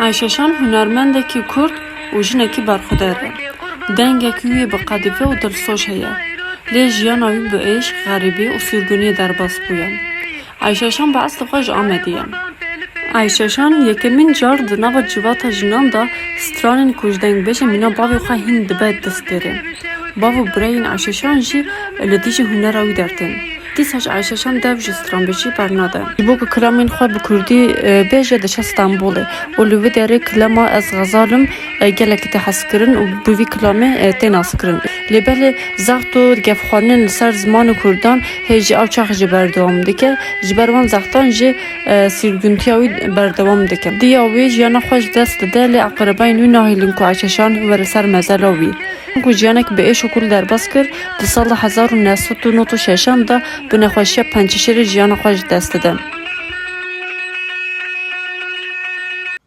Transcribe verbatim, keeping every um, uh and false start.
Ayşe Şan hunermendekî kurd û jinekî berxwedar e. Dengekî wî bi qedive û dilsoz heye. Lê jiyana wî bi êş, xerîbî û sîrgûniyê derbas bûye. Ayşe Şan bi eslê xwe ji Amedê ye. Ayşe Şan yekemîn car di nava civata jinan de stranên ku ji dengbêjê mîna bavê xwe hîn dibe dest têrê. Bav û birayên Ayşe Şan jî li dijî hunera wî dertên. Dîsa ji Ayşe Şan dev ji stranbêjî bernade. Ji bo ku kilamên xwe bi kurdî, e, bêje, diçe Stenbolê û li wê derê kilama Ez Xezal im, e, gelekî tê hezkirin û bi vî kilamê, e, tê naskirin. Lê belê zext û gefxwarinên li ser zimanê kurdan hê ji ew çaxê jî berdewam dike. Ji ber wan zextan jî, e, sîrgûntiya wî berdewam dike. Diya wî jiyana xwe ji dest dide, lê eqrebayên wî nahêlin ku Ayşe Şan were ser mezela wî. Ku jiyanek bi êş û kul derbas kir, di sala hezar û neh sed û nod û şeşan de bi nexweşiya penceşêrê jiyana xwe ji dest dide.